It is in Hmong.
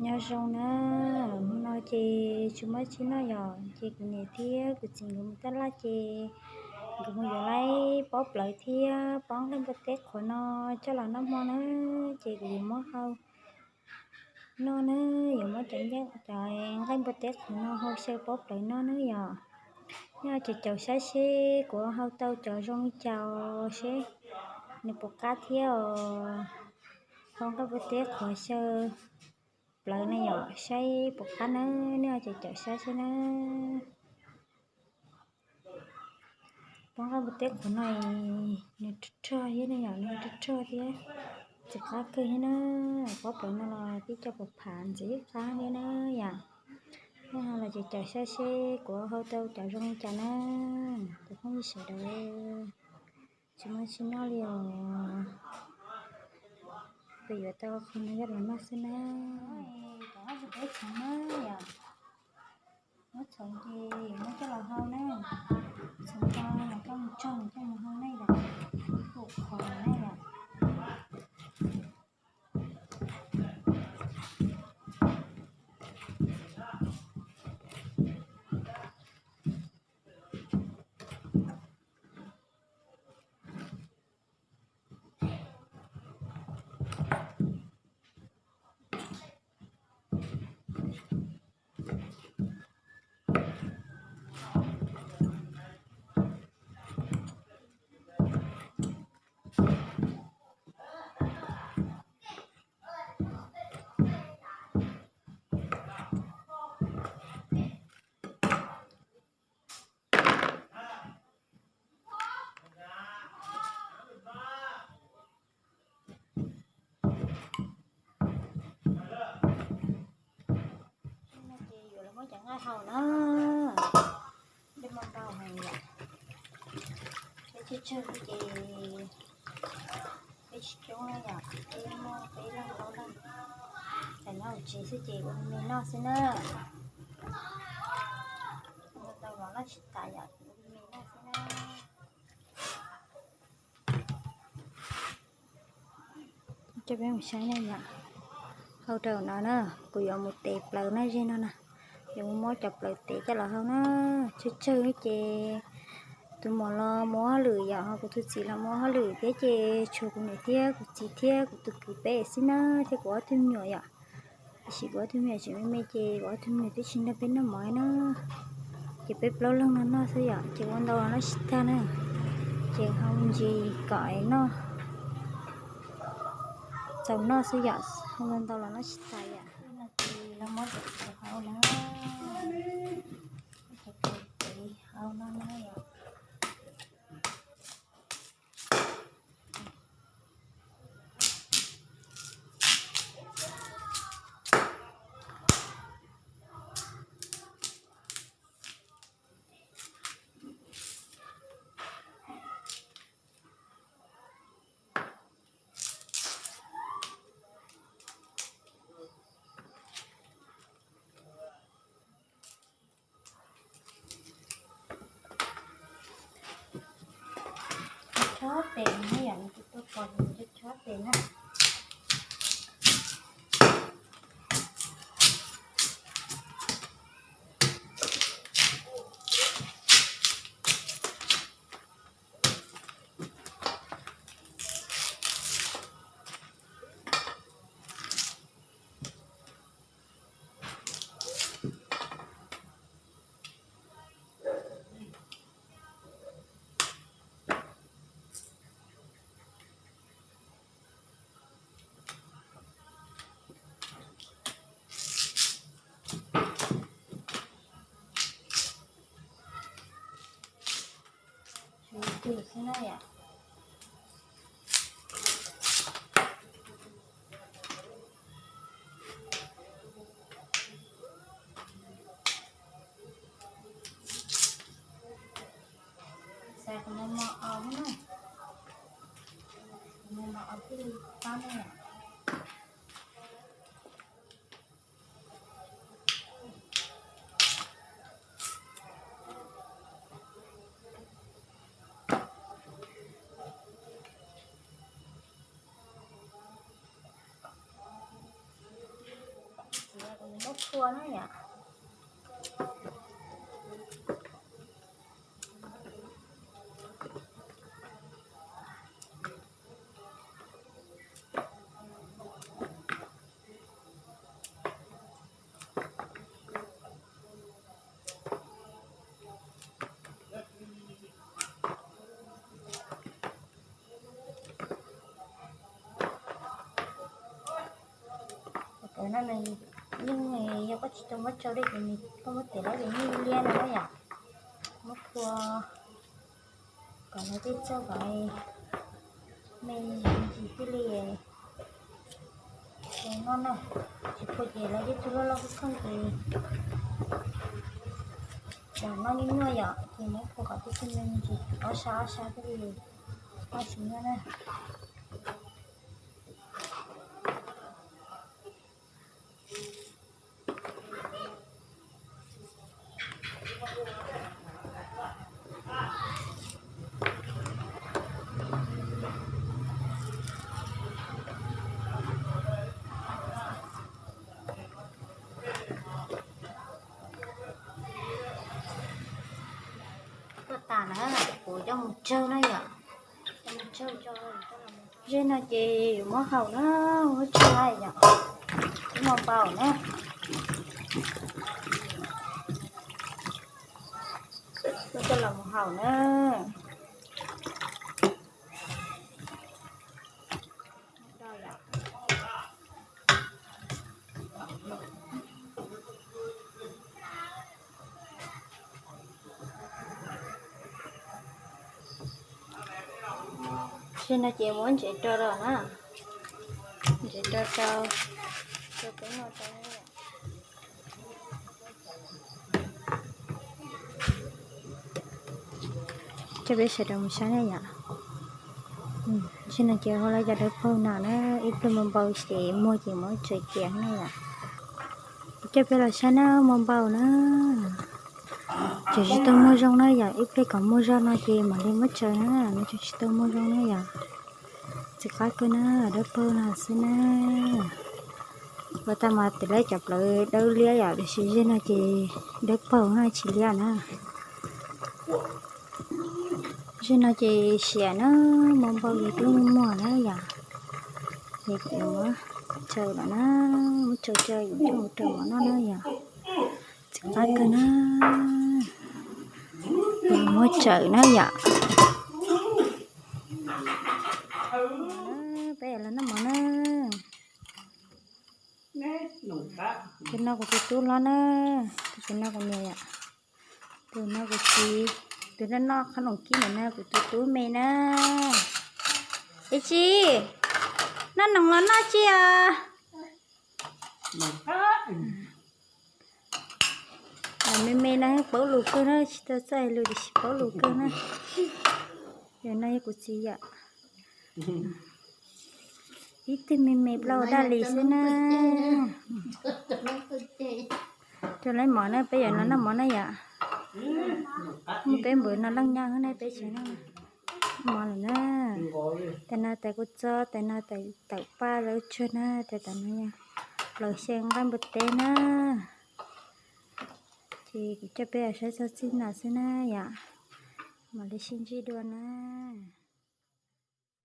Nyob zoo na, hnub no ces tsis muaj tsi noj yom, ces kuv niam thiab kuv txiv nkawd mus taj laj ces nkawd mus yuav laib pob plawv thiab pob nqaij npua teb qhuav no coj los noj hmo na, ces kuv yuav muab hau noj na, yuav muab cov nqaij npua teb qhuav no hau xyaw pob plawv noj na yom. Nej caum caum saib seb kuv hau tau cov zoo li cas seb nws puas qab thiab os. Hau nqaij npua teb qhuav xyaw plawv na yom, saib puas qab na, nej caum caum saib seb na. Pob nqaij npua teb qhuav no nws rog rog thiab na yom, nws rog rog thiab txiv qab kawg thiab na. Pob plawv no los tib co pam phav ntxiv qab thiab na yom. Nej ho los caum caum saib seb kuv hau tau cov zoo li cas na. Cov phooj ywg sawv daws, tsis muaj tsi noj li os, kuv yuav tau qhov no coj los noj xwb na. Cov no tsis peb txhoov na yom, muab txhoov ces muab coj los hau na. Txhoov no los coj mus tsau coj mus hau na yom, ib pum qhuav na yom. Ces yuav los muab cov nqaij hau na, dej muaj ntau heev yom, peb tsawg tsawg xwb ces peb tsis coob na yom, peb muaj peb leeg plaub leeg, txawm nyob hauv tsev xwb ces ua me me noj xwb na. Ua ntau los noj tsis tas yom, ua me me noj xwb na. Coj peb mus saib na yom. Hau rau no na, kuv yuav mus tev plawv na, zeg no na, yuav mus muab cov plawv tev coj los hau na. Tsawg tsawg ces tus muam los mus ua hauj lwm yom, ho kuv tus txiv los mus ua hauj lwm thiab ces tshuav kuv niam thiab kuv txiv thiab kuv tus kwv peb xwb na, thiab kuv ob tug me nyuam yom. Tiam sis kuv ob tug me nyuam tseem me me ces kuv ob tug me nyuam twb tsis nrog peb noj mov na. Ces peb plaub leeg no noj xwb yom, ces ua ntau los noj tsis tag na. Ces hau me ntsis kom noj, txaus noj xwb yom, hau ntau ntau los noj tsis tag yom. Ces los muab cov hau na, cov hau no na yom. Chob tes na yom, nws tsis tau pom nws chob tes na. Tsum tus xwb na yom. Xav kom mos mos os na, mos mos os thiaj li qab na yom. Phua na yom. Kawm no nws yeej yog koj tsis tau muab tsau dej ces nws koj muab tiav lawm ces yeej liab no na yom. Muab phua kom lawv tej txoj kom me ntsis thiaj li noj na. Tsis phua ces lawv tej tug loj loj kawg kheej ces tseem noj nyuaj nyuaj yom, ces muab phua kom tej tug me ntsis ob sab ob sab thiaj li noj tsis nyuaj na. Tuaj tas na, kuv coj mus tsawg na yom. Coj mus tsawg, zej no ces yuav muab haus na, muab tsawg yom, muab npaum na. Muab coj los mus haus na. Zej no ces muab ntsev rau los na, ntsev rau rau rau peb no rau. Coj peb sawv daws mus saib na yom. Zej no ces hu lawv cov dawb paug no na, ib pliag muaj npau ces muag ces muab tsaws cia na yom. Coj peb los saib na, muaj npau na. Ces tsis tau muaj zoo na yom, ib pliag kom muaj zoo no ces mam li muab tsaws na, no tsis tau muaj zoo na yom. Txiv qab kawg na, dawb paug no xwb na. Ua tag mas tus lawv cov plawv dawb liab yom, tiam sis zej no ces dawb paug no tsis liab na. Zej no ces siav na, muaj npau ces twb muag na yom. Ces kuv muab tsaws lawm na, muab tsaws tsaws yuav coj mus rau mov noj na yom. Txiv qab kawg na, muab tsaws na yom. Peb los noj mov na. Tus no kuv tus tub hlob na, tus no kuv niam yom. Tus no kuv txiv, tus no noj qhob noom kib ntawm no kuv tus tub me na. Es tsi, noj noom los noj tsi os. Me me no paub lus kawg na, tsis tau txawj hais lus tiam sis paub lus kawg na. Yog no yog kuv txiv yom. Ib tug me me plaub hau daj lis xwb na. Rau lawv mov na, peb yuav los noj mov na yom. Muaj peb npawg no leej nyob na, peb tsev no mov lawm na. Tais no tais kua txob, tais no tais tawm paj lawv tsawg na, tais tam no yog plaws xya nqaij npua teb na. Ces kuv coj peb saib txog txij no xwb na yom. Mam li sib ntsib dua na.